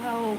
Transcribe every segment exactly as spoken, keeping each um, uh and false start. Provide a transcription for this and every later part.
आओ।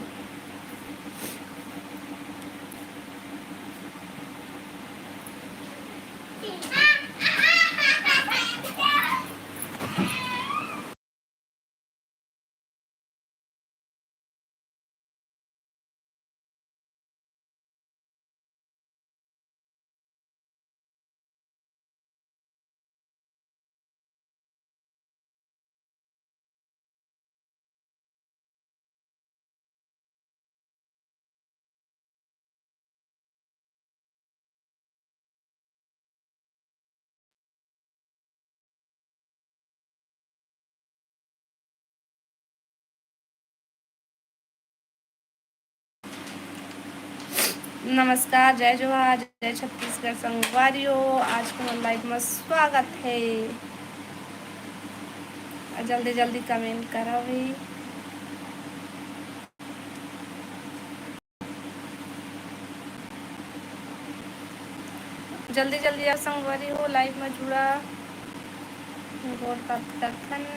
नमस्कार, जय जोहार, जय छत्तीसगढ़ संगवारी हो। आज के मोर live में स्वागत है। जल्दी जल्दी comment करो भी। जल्दी जल्दी आओ संगवारी हो, live में जुड़ा, गोड़ प्राप्त करथन।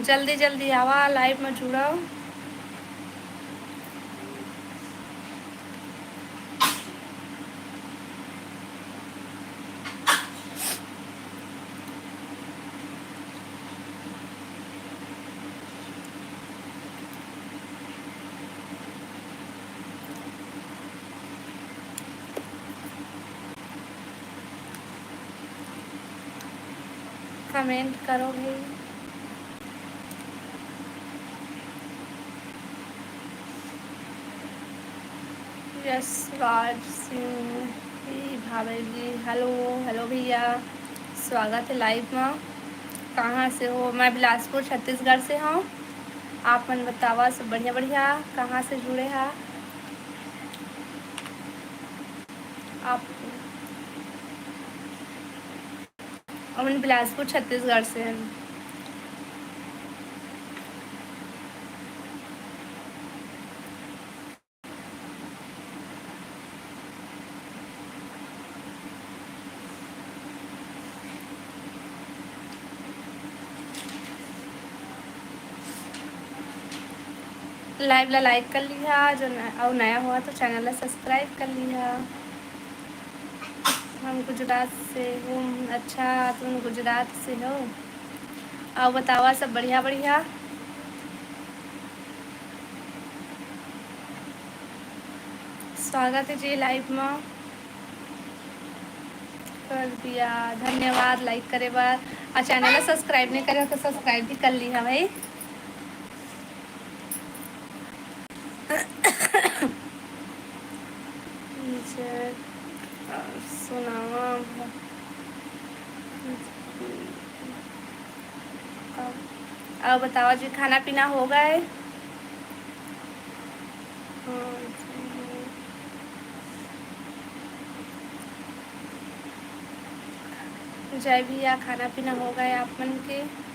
जल्दी जल्दी आवा, live में जुड़ो। Comment करो भाई। यशराज सिंह भावे जी, hello, hello भैया, स्वागत है live में। कहाँ से हो? मैं बिलासपुर छत्तीसगढ़ से हूँ। आप मन बतावा, सब बढ़िया बढ़िया? कहाँ से जुड़े हा आप? हमन बिलासपुर छत्तीसगढ़ से हैं। Live ला like कर लिहा जो न-, अउ नया हुआ तो channel ला subscribe कर लिहा। हम गुजरात से हूँ। अच्छा, तुम गुजरात से हो? अउ बतावा, सब बढ़िया बढ़िया? स्वागत है जी live में। कर दिया, धन्यवाद like करे बर। अउ channel ला subscribe नहीं करे हो तो subscribe भी कर लिहा भाई। जय, अ, सुनावा भ-, अउ बतावा जी, खाना पीना हो गए? जय भैया, खाना पीना हो गए आप मन के?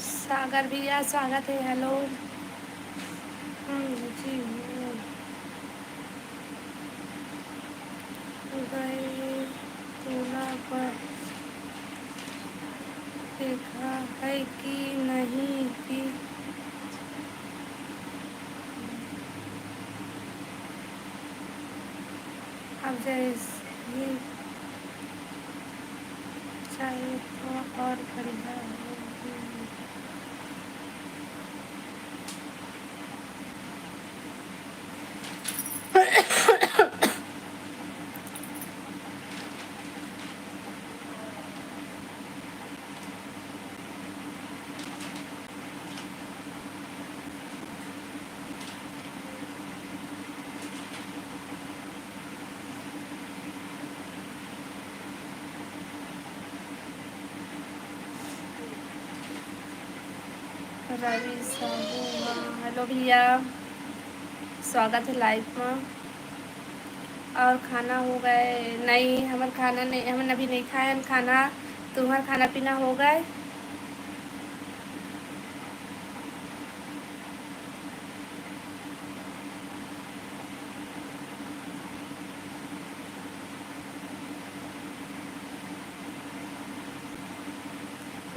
सागर भैया, स्वागत है। Hello। हम्म, जी, हम्म। गए तोला पर देखा है कि नहीं कि अब जैसे चाहे तो और बढ़िया होगी। रवि साहू, हाँ, हेलो भैया, स्वागत है लाइव में। और खाना हो गए? नहीं, हमर खाना नहीं, हमन अभी नहीं खाए हन खाना। तुम्हर खाना पीना हो गए?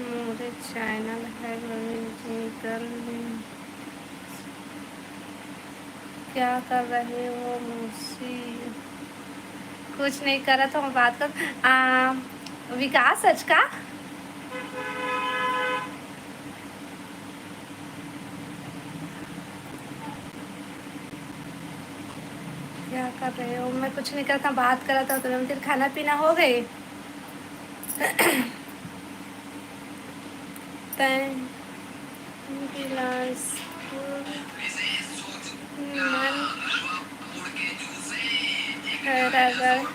मोरे चैनल है, निकल। क्या कर रहे हो मौसी? कुछ नहीं करत हूँ, बात कर। आ, विकास सच का? क्या कर रहे हो? मैं कुछ नहीं करता, बात करता हूँ। तुम्हें फिर खाना पीना हो गई? तैं बिलासपुर मन खैरागढ़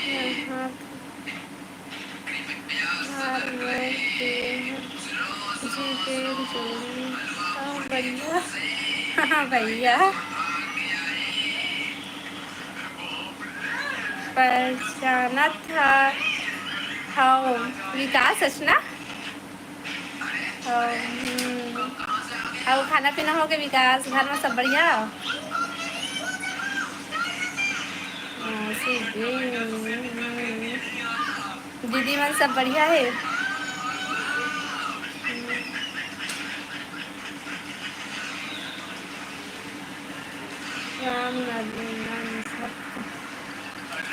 यहाँ हार में के हैं। जी के जोड़ी। हाँ भैया, हाँ भैया, पहचानत हा। हाँ, विकास अच ना? हाँ, हम्म। अउ खाना पीना हो गए विकास? घर में सब बढ़िया? हाँ, सीधी। दीदी मन सब बढ़िया है? राम नवमी, नाम सब।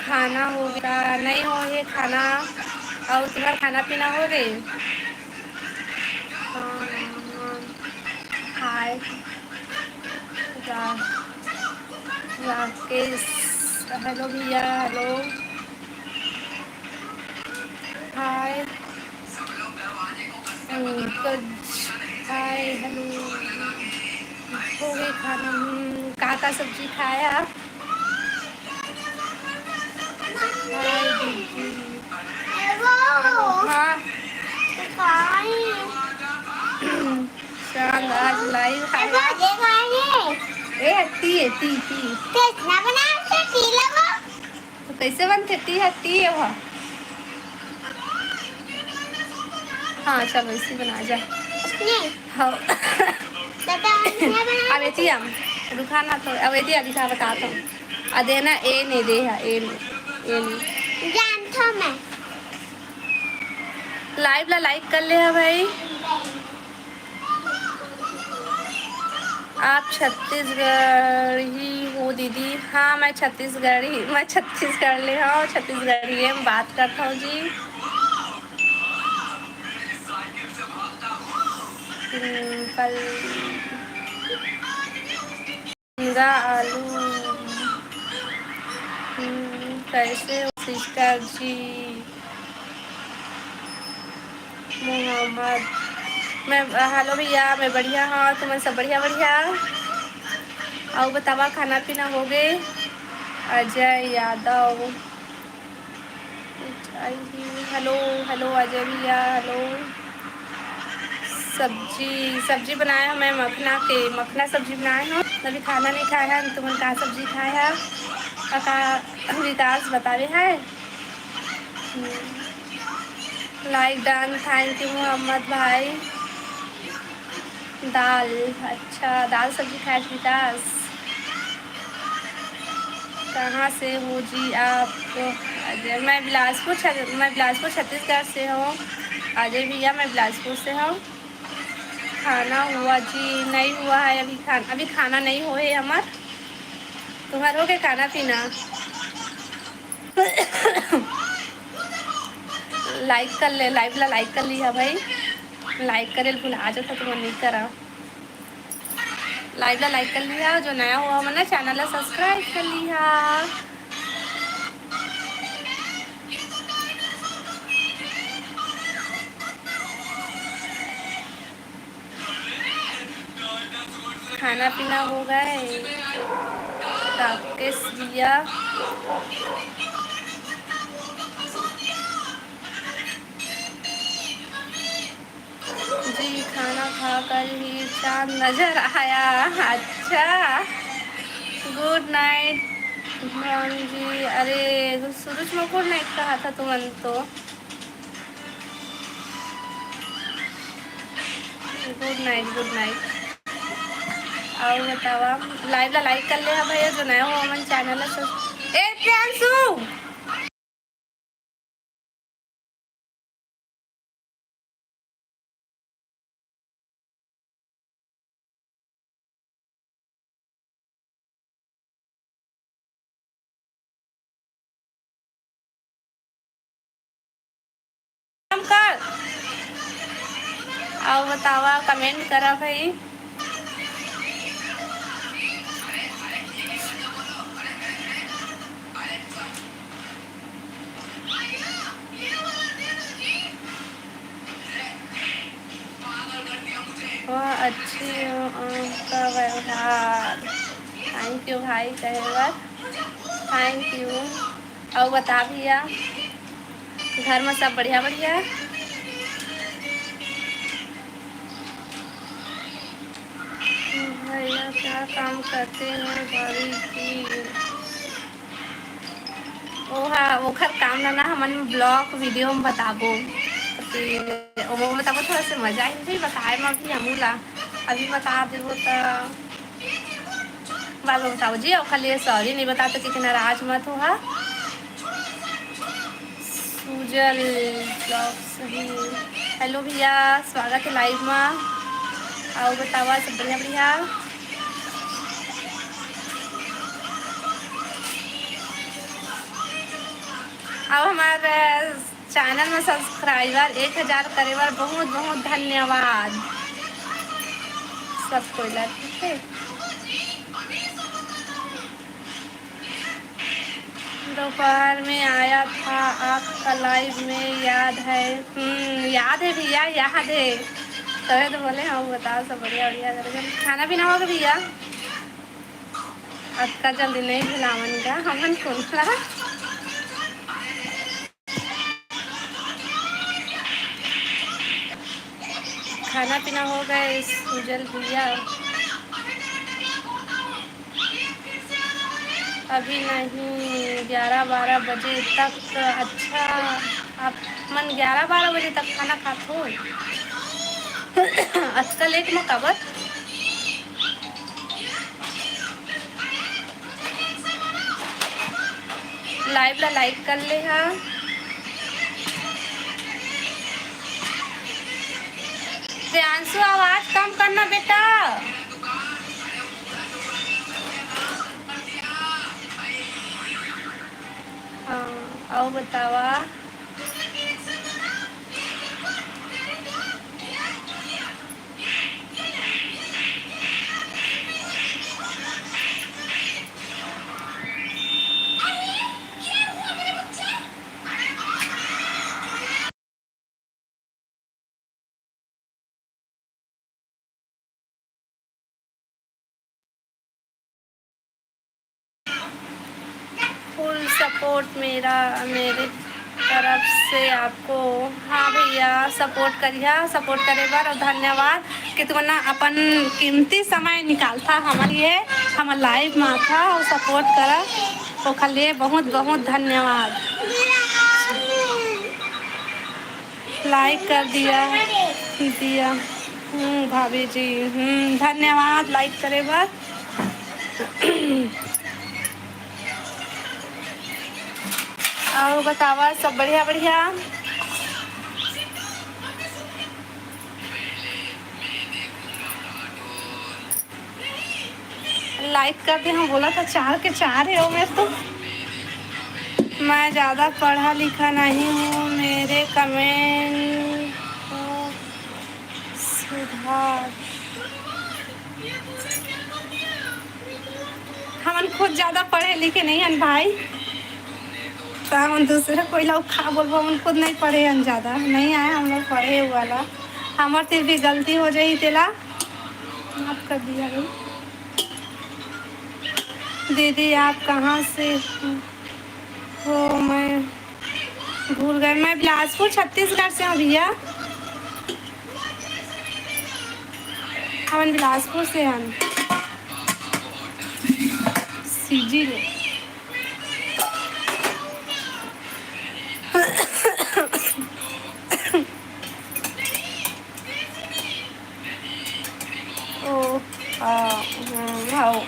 खाना हो गया? नहीं हो ये खाना। और तुम्हारा खाना पीना हो गए? हाँ, हाँ। हाय। रा-, राकेश, हेलो भैया, हेलो। हाय। पंकज, हाय, हेलो। हो गए खाना? हम्म, का का सब्जी खाया? हाय दीदी। हाँ। चांद आज लाइव है। ए, टी है, टी, टी। तो कैसे बनथे टी है, टी है वहाँ? हाँ, चलो, इसी बना जा। हाँ। अब एती हम, रुका ना तो, अब एती अभी का बताता हूँ। अदे ना, ए नहीं दे है, ए नहीं, ए नहीं। जानता हूँ मैं। लाइव ला लाइक कर ले हा भाई। आप छत्तीसगढ़ी हो दीदी? हाँ, मैं छत्तीसगढ़ी, मैं छत्तीसगढ़ ले हूँ, छत्तीसगढ़ी में बात करता हूँ जी। हम्म, कल झींगा आलू। हम्म, कैसे हो सिस्टर जी? मोहम्मद, मैं, हेलो भैया, मैं बढ़िया हूँ, तुमन सब बढ़िया, बढ़िया? अउ बतावा, खाना पीना हो गए? अजय यादव। हेलो, हेलो अजय भैया, हेलो। सब्जी, सब्जी बनाए हूँ मैं मखना के, मखना सब्जी बनाए हूँ। अभी खाना नहीं खाए हैं, तुमन का सब्जी खाए हैं? का विकास बतावे है। लाइक डन, थैंक यू मोहम्मद भाई। दाल, अच्छा, दाल सब्जी खाए विकास। कहाँ से हो जी आप? अजय, मैं बिलासपुर, छ-, मैं बिलासपुर छत्तीसगढ़ से हूँ। अजय भैया, मैं बिलासपुर से हूँ। खाना हुआ जी? नहीं हुआ है अभी खाना, अभी खाना नहीं हुए हमार। तुम्हार हो गए खाना पीना? लाइक कर ले, लाइव ला लाइक कर लिहा भाई। लाइक करे ल भुला जाता, तुमन नहीं करा। लाइव ला लाइक कर लिहा, जो नया हुआ मन ना चैनल ला सब्सक्राइब कर लिहा। खाना पीना हो गए राकेश भैया? जी खाना खाकर ही चांद नजर आया। अच्छा, गुड नाइट भंग जी। अरे, सूरज में गुड नाइट कहा था तुमन तो। गुड नाइट, गुड नाइट। अउ बतावा, लाइव ला लाइक कर ले हा भैया, जो नया हो हमन चैनल ला सब्स-, ए प्रियांशु! काम कर। अउ बतावा, कमेंट करा भाई। वह अच्छी, अ, का व्यवहार। Thank you भाई, कहे बर thank you। अउ बता भैया, घर में सब बढ़िया, बढ़िया? भैया क्या काम करते हैं भाभी जी? ओहा, ओखर काम ला ना हमन vlog video में बताबो। कि ओमा बताबो, थोड़ा से मजा आही भाई बताए में भी हमू ला। अभी बता देबो त बाद में बताबो जी। ओखर लिए sorry नहीं बता तो कि नाराज मत हो हा। सूजल vlog सही। Hello भैया, स्वागत है लाइव में। अउ बतावा, सब बढ़िया, बढ़िया? अउ हमार चैनल में सब्सक्राइबर एक हजार करे बर बहुत बहुत धन्यवाद सब कोई ला, ठीक है। दोपहर में आया था आपका लाइव में, याद है? हम्म, याद है भैया, याद है। तबे तो बोले हम बताओ, सब बढ़िया, बढ़िया करके। खाना पीना हो गया भैया? अतका जल्दी नहीं भुलावन का हमन कुनला। खाना पीना हो गए सूजल भैया? अभी नहीं, ग्यारह बारह बजे तक। अच्छा, आप मन ग्यारह बारह बजे तक खाना खात हो? अतका लेट में काबर? लाइव ला लाइक कर ले हा। प्रियांशु, आवाज कम करना बेटा। हाँ, अउ बतावा। फुल सपोर्ट मेरा, मेरे तरफ से आपको। हाँ भैया, सपोर्ट करिहा, सपोर्ट करे बर अउ धन्यवाद कि तुमन अपन कीमती समय निकालथा हमर लिए, हमर लाइव में आथा अउ सपोर्ट करा, ओखर लिए बहुत बहुत धन्यवाद। लाइक कर दिया, दिया। हम्म, भाभी जी, हम्म, धन्यवाद लाइक करे बर। अउ बतावा, सब बढ़िया बढ़िया? लाइक कर दे, हम बोला था चार के चार है वो मेरे तो। मैं ज़्यादा पढ़ा लिखा नहीं हूँ, मेरे कमेंट को सुधार। हमन खुद ज़्यादा पढ़े लिखे नहीं हन भाई, तो हमन दूसरे कोई ला खा बोलबो, हमन खुद नहीं पढ़े हन ज़्यादा, नहीं आए हम लोग पढ़े वाला। हमर से भी गलती हो जाही तेला माफ कर दिया गई। दीदी आप कहाँ से हो? मैं भूल गए, मैं बिलासपुर छत्तीसगढ़ से हूँ भैया। हमन बिलासपुर से हन। सीजी ले। ओ, आ, हम्म, हव।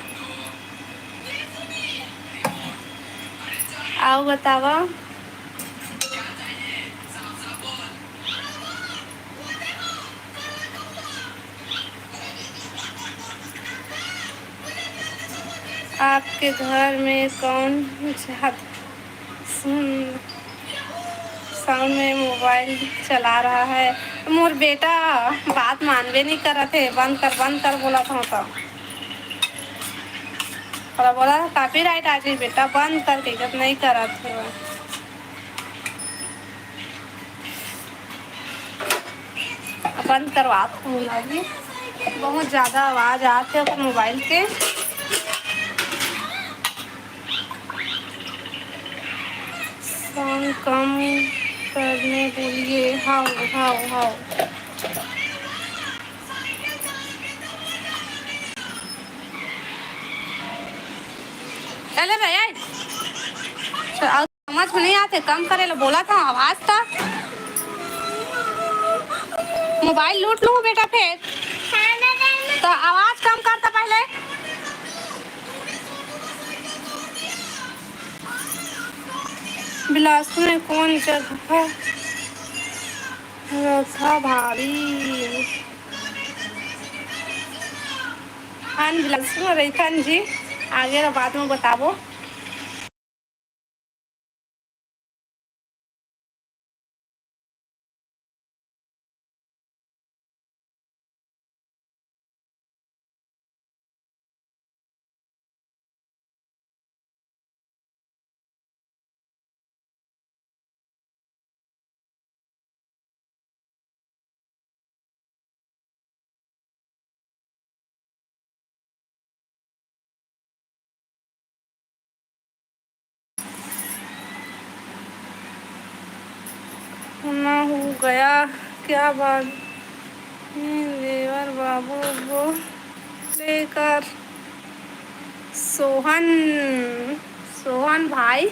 अउ बतावा। आपके घर में कौन जात सुन साउंड में मोबाइल चला रहा है? मोर बेटा बात मानबे नहीं करत हे, बंद कर, बंद कर बोलत हूँ तो। ओला बोला कॉपीराइट आ जाही बेटा, बंद कर, कहिके नहीं करत हे। बंद करवात हूँ ना जी, बहुत ज़्यादा आवाज़ आत हे अपन मोबाइल के। साउंड कम करने बोलिए। हाँ, हाँ, हाँ। अरे भैया, समझ में नहीं आते, कम करे ला बोला था, आवाज था। मोबाइल लूट लूँ बेटा फिर। तो आवाज कम करता पहले। बिलासपुर में कौन जगह रथा भाभी? हन बिलासपुर में रहिथन जी, आगे ला बाद में बताबो। ना हो गया, क्या बात है? देवर बाबू को लेकर सोहन, सोहन भाई।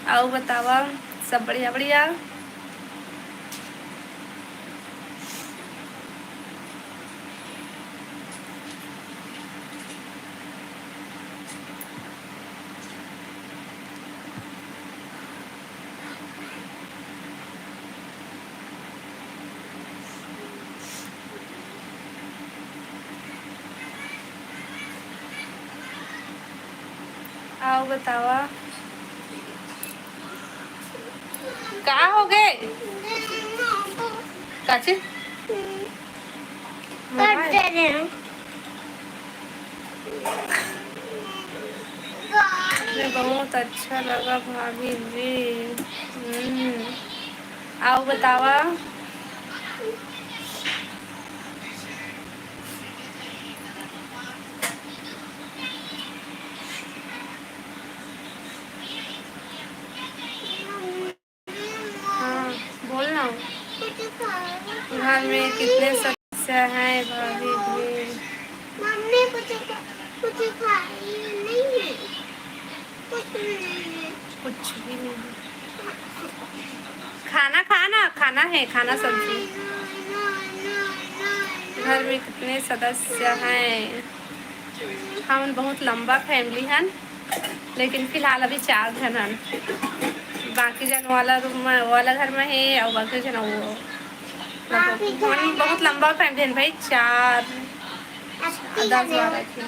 अउ बतावा, सब बढ़िया बढ़िया? अउ बतावा, का हो गे? काची? मोबाइल? अरे, बहुत अच्छा लगा भाभी जी। हम्म। अउ बतावा। हाँ, बोल ना। घर में कितने सदस्य हैं भाभी जी? मम्मी कुछ, कुछ खाई नहीं है, कुछ भी नहीं है। कुछ भी नहीं है। खाना खाना, खाना है, खाना सब्जी। नहीं, नहीं, नहीं, नहीं, नहीं। घर में कितने सदस्य हैं? हमन बहुत लंबा family हन, लेकिन फिलहाल अभी चार झन हन। बाकी झन वाला room में, वाला घर में हे, अउ बाकी झन वो, मतलब, बाकी झन हमन बहुत लंबा family हन भाई, चार, दस, बारह के।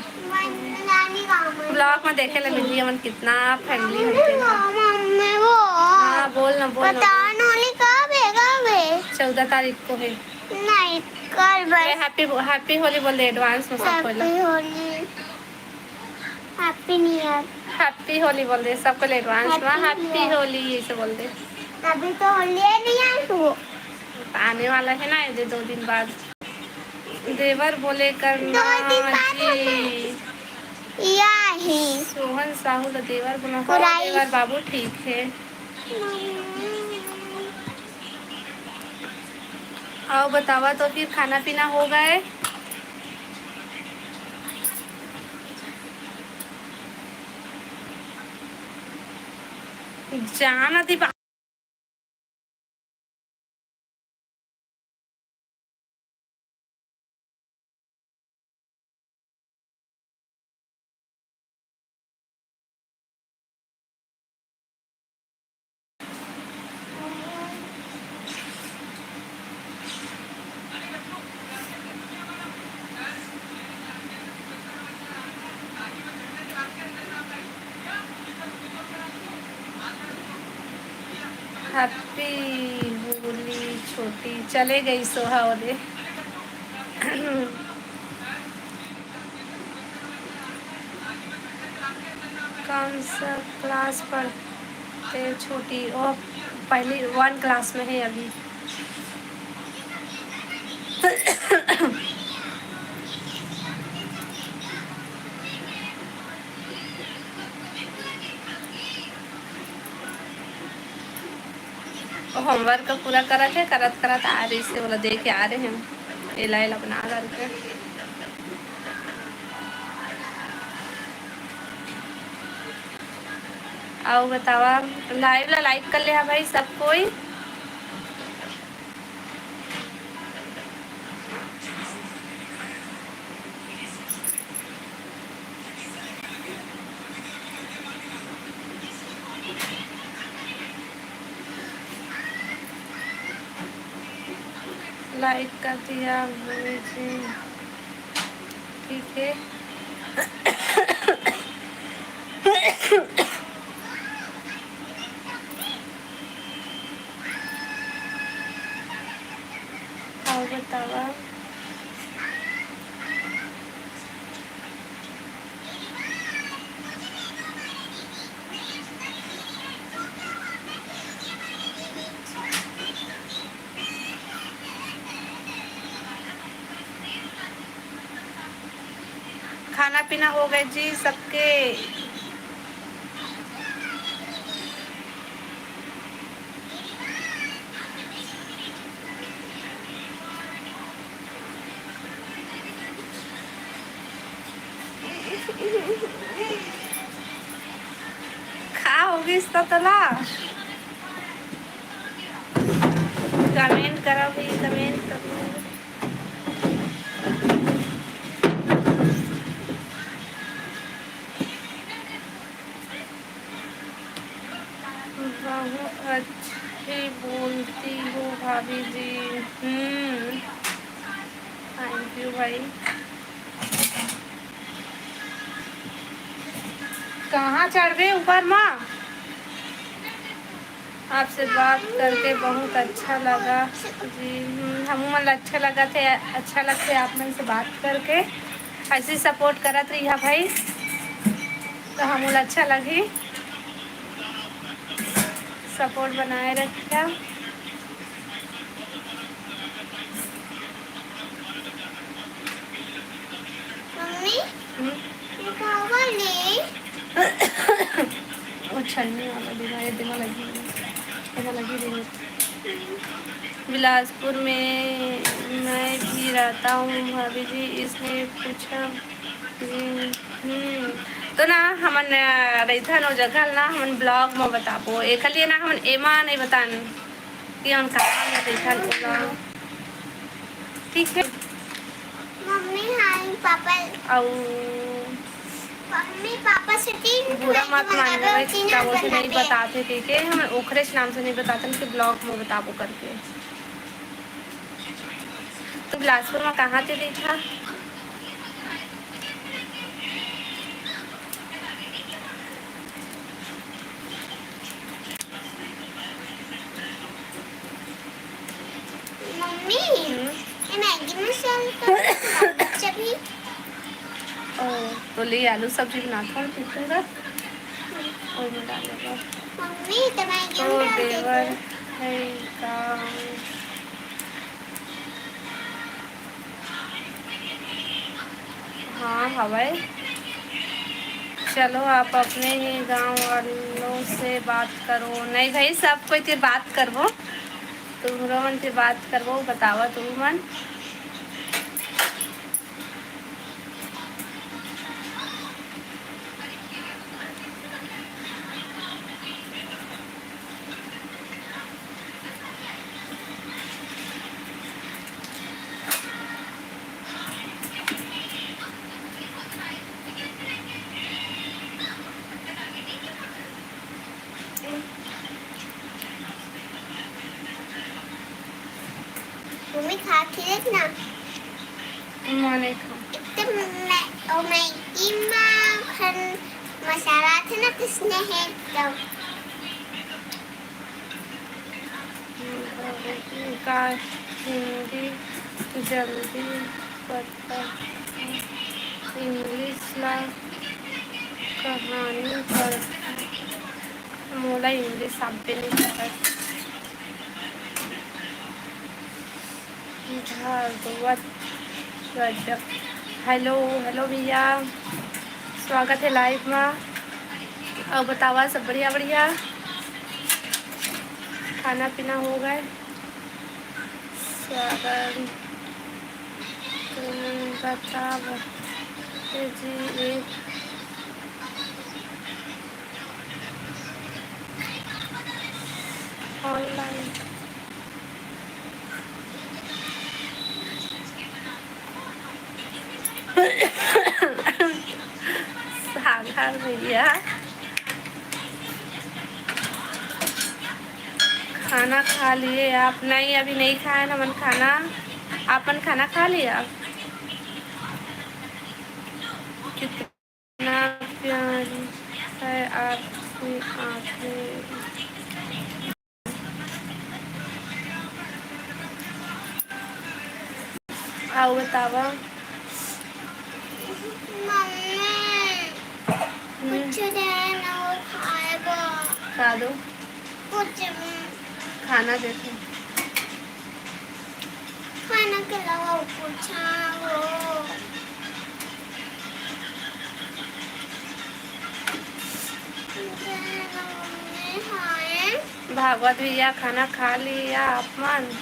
Vlog में देखे ले मिलही हमन कितना family हन तेन। हाँ, बोल ना, बोल ना। पता नोली कब हे, कब हे? चौदह तारीख को हे। नहीं, कल बस। ए, happy, happy होली बोल दे advance में सबको ला। Happy Holi, Happy New Year। Happy Holi बोल दे सबको ला advance में, Happy New Year। Happy Holi ऐसे बोल दे। अभी तो होली है नहीं आई तू। आने वाला है ना, ये दो दिन बाद। देवर बोले करना दो दिन बाद जी। होली। यार, सोहन साहू ला देवर बोला। हाँ, देवर बाबू ठीक है। अउ बतावा तो फिर खाना पीना हो गए? जाना दी बा- Happy होली छोटी, चले गई सोहा ओदे। कौन सा class पढ़ते छोटी? वो पहली one class में है अभी। Homework पूरा करत हे, करत करत आ रही से, बोला दे के आ रहे हैं, एला एला बना करके। अउ बतावा, live ला like कर ले हा भाई सब कोई। Like कर दिया गुरु जी, ठीक है। अउ बतावा। खाना पीना हो गए जी सबके। खा हो गई इस तो तला। Comment करो भाई, comment करो। बहुत अच्छी बोलती हो भाभी जी। हम्म, thank you भाई। कहाँ चढ़बे ऊपर मा? आपसे बात करके बहुत अच्छा लगा जी। हम्म, हमू मन ला अच्छा लगा थे, अच्छा लगते आप मन से बात करके। ऐसे support करत रहिहा भाई, तो हमू ला अच्छा लगी। Support बनाए रखिहा। मम्मी, हम्म? ये का वाला ले? वो छन्नी वाला देना, ये देना लगी, देना लगी देना। बिलासपुर में मैं भी रहता हूँ भाभी जी, इसलिए पूछा। हम्म, हम्म। तो ना हमन, अ, रहिथन ओ जगह ल ना हमन vlog म बताबो। एखर लिए ना हमन एमा नहीं बतान कि हमन कहाँ में रहिथन ओला। ठीक है। मम्मी, हाँ, पापा। अउ मम्मी, पापा से तीन बुरा मत मानिए भाई, का बोलते नहीं बताते, ठीक है? हमन ओखरे नाम से नहीं बताते कि vlog म बताबो करके। तो बिलासपुर में कहाँ थे देखा? मम्मी, हम्म? ये मैगी मसाला का बच्चा भी। ओ, तो ले आलू सब्जी बनाता हूँ टिफिन का। ओमे डालेगा। मम्मी, तो मैगी ओ, में डाल देवर देते। है का? हाँ, हवय। चलो, आप अपने ही गांव वालों से बात करो। नहीं भाई, सब कोई से बात करबो, तुमरो मन से बात करबो, बतावा तुम मन। मम्मी खा के देख ना। मैं नहीं खाऊँ। एकदम मैं, ओ मैगी में खन मसाला थे ना, पिसने हैं एकदम। का हिंदी जल्दी पता, इंग्लिश ला कहानी पढ़, मोला इंग्लिश आबे नहीं करत। भागवत गजब। हेलो, हेलो भैया, स्वागत है लाइव में। और बतावा, सब बढ़िया, बढ़िया? खाना पीना हो गए? स्वागत। तुम बतावा जी, एक ऑनलाइन। सागर भैया, खाना खा लिए आप? नहीं, अभी नहीं खाया ना मन खाना। आपन खाना खा लिया? कितना प्यारी है आपकी आंखें। आओ बतावा। मम्मी, हम्म। कुछ दे ना, वो खाएगा। खा दो। कुछ भी। खाना देखो। खाना के अलावा कुछ वो। भागवत भैया, खाना खा लिया आप मन?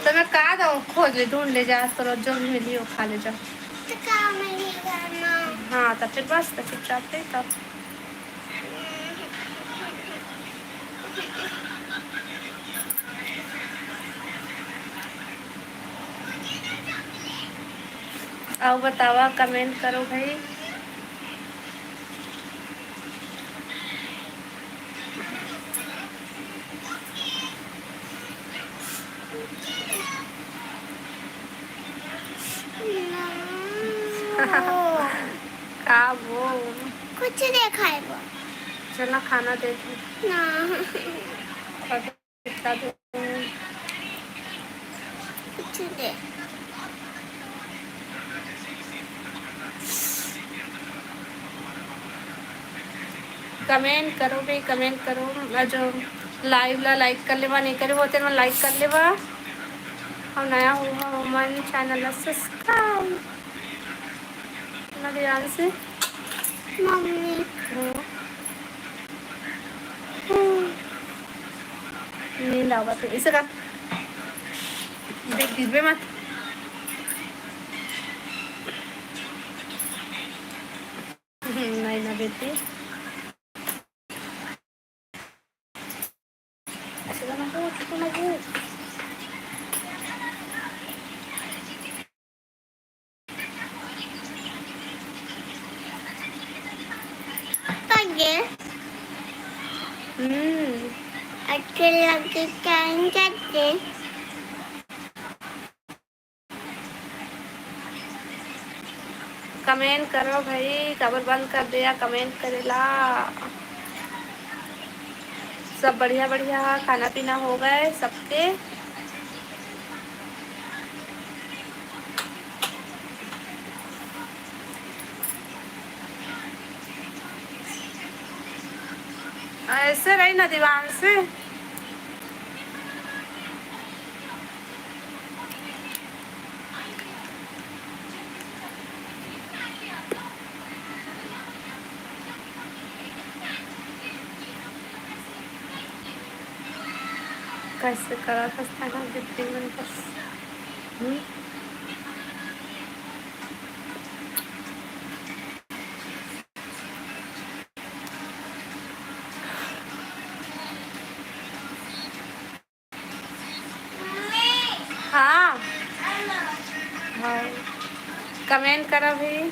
तो मैं का दो, खोज ले, ढूंढ ले जा, तो जो भी मिली हो खा ले जा। तो का मिली घर में? हाँ, तो फिर बस, तो चुपचाप रही तब। अउ बतावा, comment करो भाई। का वो? कुछ नहीं खाए वो। चला खाना दे दे। ना। और कितना दे? कुछ दे। Comment करो भाई, comment करो। और जो live ला like कर लेवा, नहीं करे होते ना, like कर लेवा। और नया हुआ हो मन channel ला subscribe। ना ध्यान से। मम्मी। हम्म। हम्म। नींद आवत है। इसे कर। देख, गिरबे मत। हम्म, नहीं ना बेटी। हम्म। अच्छे लगे टाइम करते। Comment करो भाई, काबर बंद कर दिया comment करेला? सब बढ़िया बढ़िया, खाना पीना हो गए सबके? ऐसे रही ना दीवान से। ऐसे करत हस तैं हा गिट्टी मन कस। हम्म। हाँ। हाँ। Comment करा भी।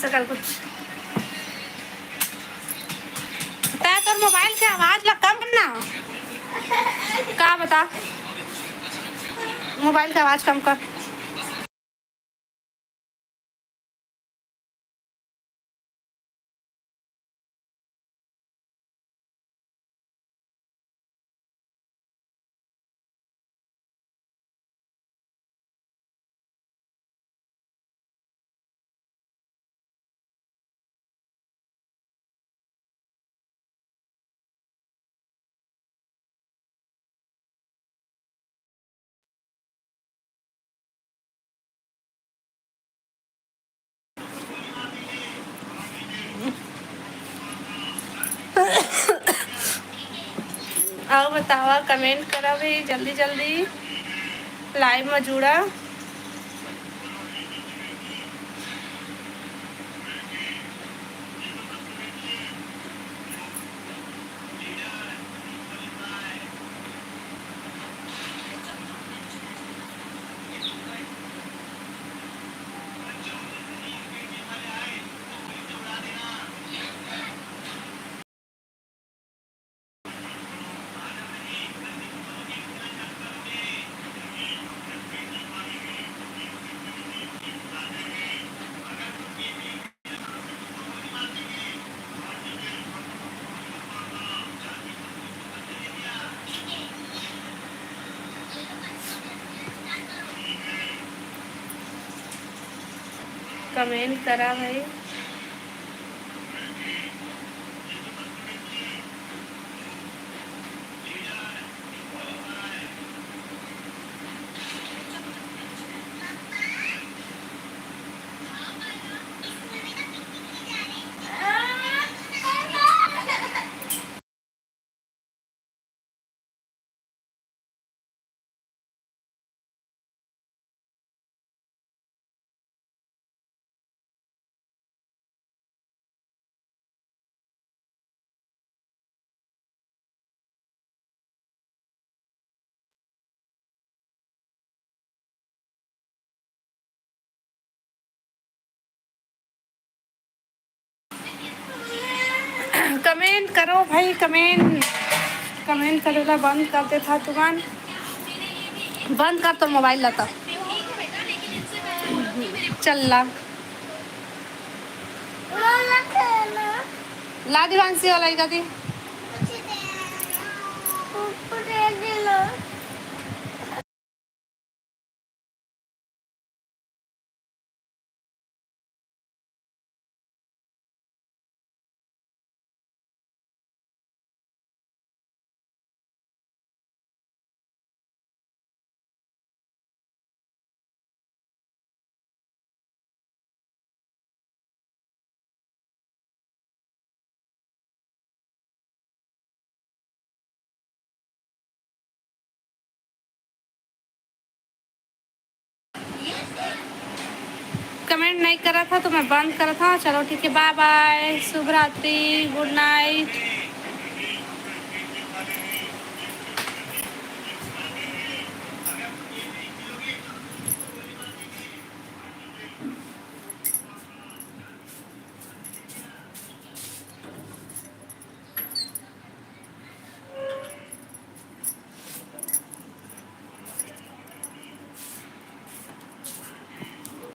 सकल कुछ। तैं तोर mobile के आवाज ला कम करना। का बता? Mobile के आवाज कम कर। अउ बतावा, comment करा भी जल्दी जल्दी, live में जुड़ा। Comment करा भाई। Comment करो भाई, comment, comment करे ला बंद कर देथा तुमन। बंद कर तोर mobile ला त। चल ला। ला दिवांशी वाला ही का दी। Comment नहीं करा था तो मैं बंद करा था। चलो ठीक है, bye bye, शुभ रात्रि, good night।